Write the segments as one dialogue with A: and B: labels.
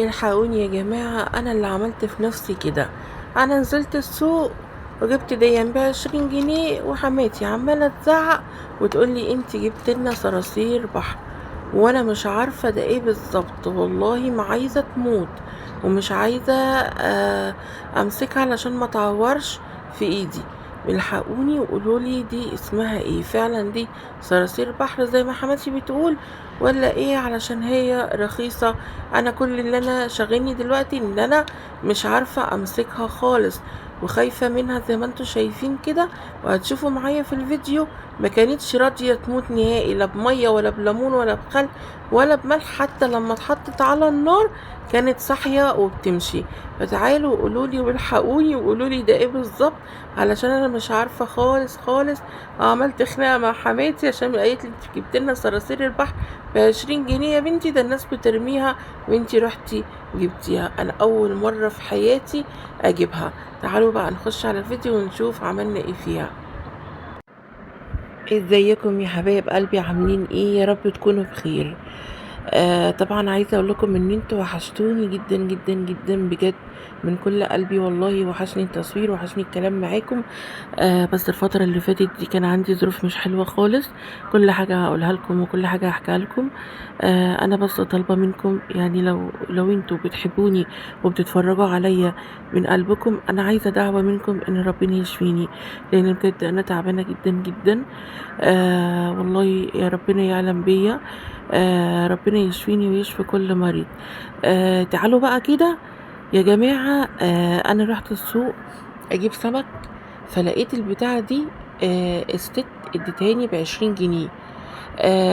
A: الحقوني يا جماعة، أنا اللي عملت في نفسي كده. أنا نزلت السوق وجبت ديا ب20 جنيه، وحماتي عمالة تزعق وتقولي انتي جبت لنا صراصير بحر، وانا مش عارفة ده ايه بالظبط. والله ما عايزة تموت ومش عايزة امسكها علشان ما تعورش في ايدي. الحقوني وقولولي دي اسمها ايه، فعلا دي صراصير بحر زي ما حماتي بتقول ولا ايه؟ علشان هي رخيصة. انا كل اللي انا شاغلني دلوقتي ان انا مش عارفة امسكها خالص وخايفة منها زي ما انتوا شايفين كده، وهتشوفوا معايا في الفيديو ما كانتش راضية تموت نهائي، لا بمية ولا بليمون ولا بخل ولا بملح، حتى لما اتحطت على النار كانت صاحية وبتمشي. فتعالوا وقولولي والحقوني وقولولي ده ايه بالظبط، علشان انا مش عارفة خالص خالص. عملت خناقة مع حماتي عشان قالت لي انت جبت لنا صراصير البحر ب20 جنيه يا بنتي، ده الناس بترميها وانتي رحتي جبتيها. انا اول مرة في حياتي اجيبها. تعالوا بقى نخش على الفيديو ونشوف عملنا ايه فيها. ازيكم يا حبايب قلبي، عاملين ايه؟ يا رب تكونوا بخير. طبعا عايزه اقول لكم ان انتوا وحشتوني جدا جدا جدا بجد من كل قلبي والله. وحشني التصوير، وحشني الكلام معاكم. بس الفترة اللي فاتت دي كان عندي ظروف مش حلوة خالص. كل حاجة هقولها لكم وكل حاجة هحكيها لكم. انا بس طالبه منكم، لو انتوا بتحبوني وبتتفرجوا عليا من قلبكم، انا عايزه دعوه منكم ان ربنا يشفيني، لان بجد انا تعبانة جدا جدا. والله يا ربنا يعلم بيا. ربنا يشفيني ويشفي كل مريض. تعالوا بقى كده يا جماعة. أنا رحت السوق أجيب سمك، فلقيت البتاعة دي، الست اديتهاني ب20 جنيه.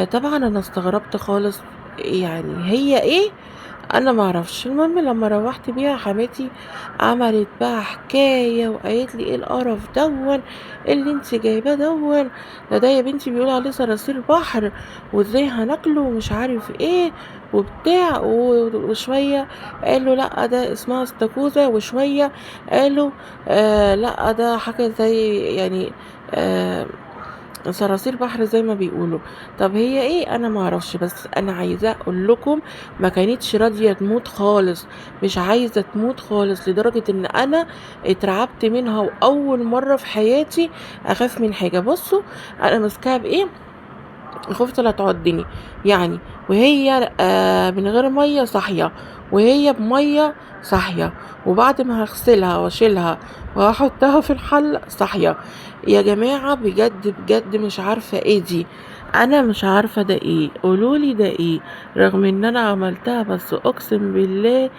A: طبعا أنا استغربت خالص، هي إيه؟ أنا معرفش. المهم لما روحت بيها حماتي عملت بقى حكاية وقالت لي إيه القرف دون اللي انت جايباه دون، ده يا بنتي بيقولوا عليه صراصير بحر، وازاي هناكله ومش عارف ايه وبتاع. وشوية قالوا لا ده اسمها استاكوزا، وشوية قالوا لا ده حاجة زي صراصير بحر زي ما بيقولوا. طب هي ايه؟ انا ما اعرفش، بس انا عايزه اقول لكم ما كانتش راضية تموت خالص، مش عايزه تموت خالص، لدرجة ان انا اترعبت منها، واول مرة في حياتي اخاف من حاجة. بصوا انا ماسكاها بايه، خفت لا تعضني وهي من غير مية صاحية، وهي بميه صاحية، وبعد ما هغسلها واشيلها وهحطها في الحلة صاحية. يا جماعة بجد بجد مش عارفه ايه دي، انا مش عارفه ده ايه، قولولي ده ايه، رغم ان انا عملتها، بس اقسم بالله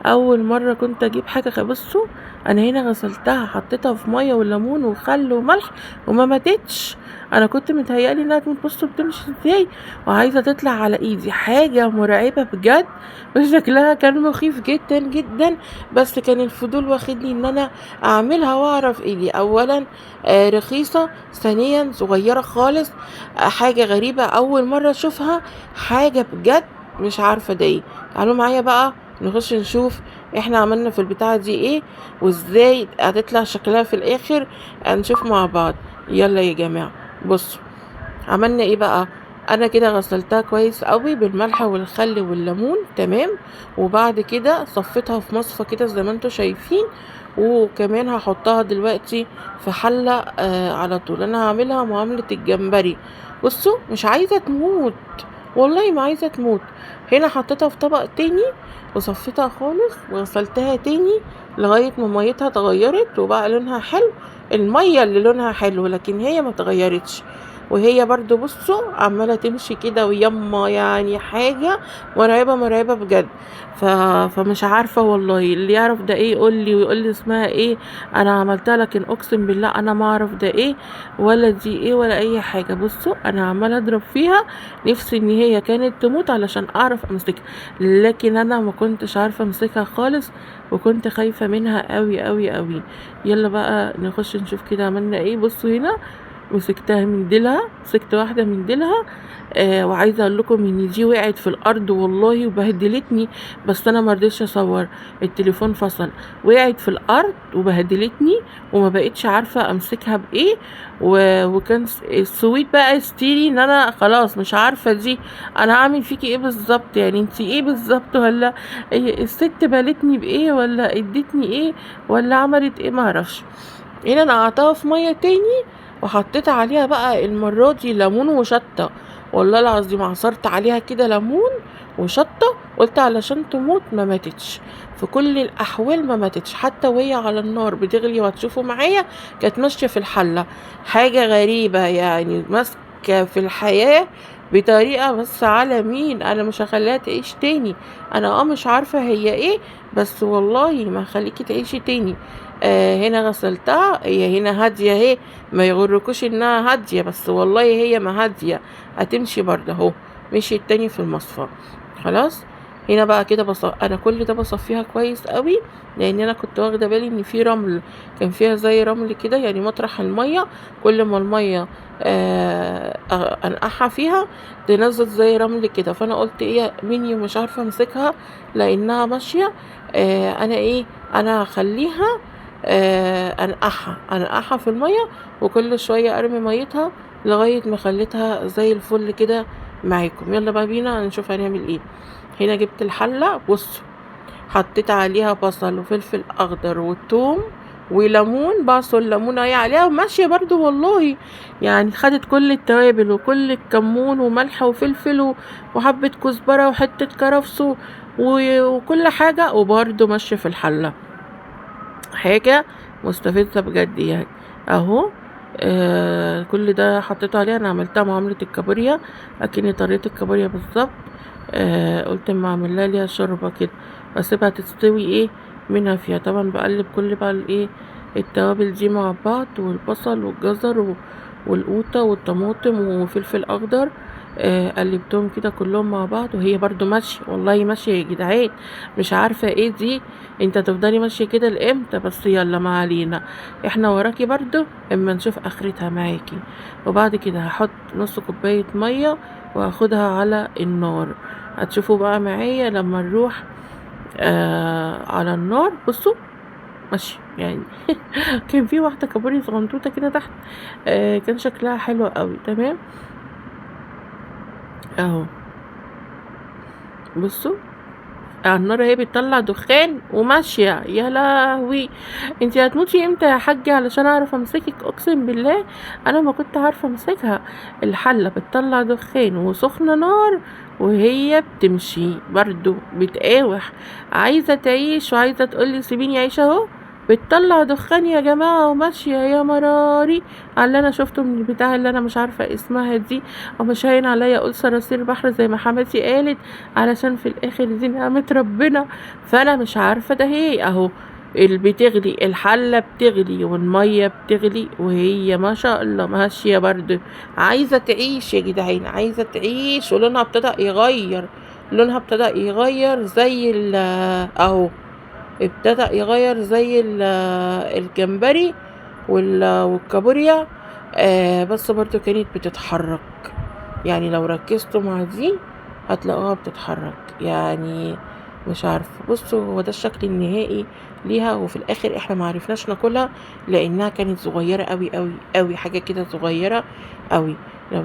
A: اول مرة كنت اجيب حاجة. بصوا انا هنا غسلتها، حطيتها في مية وليمون وخل وملح وما ماتتش. انا كنت متهيألي انها تموت. بصوا بتمشي ازاي وعايزه تطلع على ايدي، حاجة مرعبة بجد، وشكلها كان مخيف جدا جدا، بس كان الفضول واخدني ان انا اعملها واعرف ايه دي. اولا رخيصة، ثانيا صغيرة خالص، حاجة غريبة اول مرة اشوفها، حاجة بجد مش عارفه ده ايه. تعالوا معايا بقى نخش نشوف احنا عملنا في البتاعه دي ايه وازاي هتطلع شكلها في الاخر، هنشوف مع بعض. يلا يا جماعة. بصوا عملنا ايه بقى. انا كده غسلتها كويس قوي بالملح والخل والليمون، تمام، وبعد كده صفيتها في مصفى كده زي ما انتوا شايفين، وكمان هحطها دلوقتي في حله على طول. انا هعملها معاملة الجمبري. بصوا مش عايزه تموت، والله ما عايزه تموت. هنا حطيتها في طبق تاني وصفيتها خالص وغسلتها تاني لغاية ما ميتها اتغيرت وبقى لونها حلو، المية اللي لونها حلو، لكن هي ما اتغيرتش. وهي برضو بصوا عماله تمشي كده ويما، حاجة مرعبة مرعبة بجد. فمش عارفه والله، اللي يعرف ده ايه يقول لي ويقول لي اسمها ايه. انا عملتها لكن اقسم بالله انا ما اعرف ده ايه ولا دي ايه ولا اي حاجة. بصوا انا عماله اضرب فيها، نفسي ان هي كانت تموت علشان اعرف امسكها، لكن انا ما كنتش عارفه امسكها خالص، وكنت خايفة منها قوي قوي قوي. يلا بقى نخش نشوف كده عملنا ايه. بصوا هنا مسكتها من ديلها، مسكت واحدة من ديلها. وعايزه اقول لكم ان دي وقعت في الارض والله وبهدلتني، بس انا ما رضيتش اصور، التليفون فصل. وقعت في الارض وبهدلتني وما بقتش عارفه امسكها بايه، وكان السويت بقى استيري ان انا خلاص مش عارفه دي انا هعمل فيكي ايه بالظبط، يعني انتي ايه بالظبط، ولا الست بالتني بايه، ولا ادتني ايه، ولا عملت ايه، ما اعرفش. هنا انا نقعتها في مية تاني وحطيت عليها بقى المرة دي ليمون وشطه، والله العظيم عصرت عليها كده ليمون وشطه، قلت علشان تموت. ما ماتتش في كل الاحوال، ما ماتتش حتى وهي على النار بتغلي، وهتشوفوا معايا كانت ماشية في الحلة، حاجة غريبة يعني، ماسكه في الحياة بطريقة، بس على مين؟ انا مش هخليها تعيش تاني. انا مش عارفه هي ايه، بس والله ما هخليكي تعيشي تاني. هنا غسلتها، هي هنا هادية اهي، ما يغركوش انها هادية، بس والله هي ما هادية، هتمشي برضه اهو، مشيت تاني في المصفى خلاص. هنا بقى كده انا كل ده بصفيها كويس قوي، لان انا كنت واخده بالي ان في رمل، كان فيها زي رمل كده، يعني مطرح المية كل ما المية انقعها فيها تنزل زي رمل كده. فانا قلت ايه مني مش عارفه امسكها لانها ماشية، انا ايه، انا هخليها، انقعها في المية، وكل شوية ارمي ميتها لغاية ما خليتها زي الفل كده معاكم. يلا بقى بينا نشوف هنعمل ايه. هنا جبت الحلة، بصوا حطيت عليها بصل وفلفل اخضر وثوم وليمون، بعصر ليمون اهي عليها وماشية برضو والله، يعني خدت كل التوابل وكل الكمون وملح وفلفل وحبه كزبره وحتة كرفس وكل حاجة، وبرضو ماشية في الحلة. حاجة مستفزة بجد يعني اهو. كل ده حطيته عليها. انا عملتها معاملة الكابوريا، اكني طريقه الكابوريا بالظبط. قلت اما اعمل لها ليها شوربة كده واسيبها تستوي ايه منها فيها. طبعا بقلب كل بقى الايه التوابل دي مع بعض، والبصل والجزر والقوطه والطماطم وفلفل اخضر، قلبتهم كده كلهم مع بعض، وهي برضو ماشية والله ماشية يا جدعان، مش عارفه ايه دي، انت تفضلي ماشية كده لامتى؟ بس يلا ما علينا، احنا وراكي برضو اما نشوف اخرتها معاكي. وبعد كده هحط نص كوباية مية وهاخدها على النار، هتشوفوا بقى معايا لما نروح على النار. بصوا ماشي يعني كان في واحدة كابوريا صغنطوطه كده تحت، كان شكلها حلو قوي. تمام اهو، بصوا على النار اهي بتطلع دخان وماشية. يا لهوي انتي هتموتي امتى يا حاجة علشان اعرف امسكك؟ اقسم بالله انا ما كنت عارفه امسكها. الحلة بتطلع دخان وسخنه نار وهي بتمشي برضو بتقاوح، عايزه تعيش وعايزه تقولي سيبيني اعيش اهو. بتطلع دخان يا جماعة وماشية، يا مراري على اللي انا شفته من البتاع اللي انا مش عارفه اسمها دي، ومش هين عليا اقول صراصير بحر زي ما حماتي قالت، علشان في الاخر دي نعمه ربنا. فانا مش عارفه ده هي اهو، اللي بتغلي الحلة بتغلي والمية بتغلي وهي ما شاء الله ماشية برضو، عايزه تعيش يا جدعان، عايزه تعيش. ولونها ابتدى يغير، لونها ابتدى يغير زي اهو، ابتدى يغير زي الجمبري والكابوريا، بس برضو كانت بتتحرك، يعني لو ركزتوا مع دي هتلاقوها بتتحرك، يعني مش عارفه. بصوا هو ده الشكل النهائي ليها، وفي الاخر احنا ما عرفناش ناكلها لانها كانت صغيرة قوي قوي قوي، حاجة كده صغيرة قوي. لو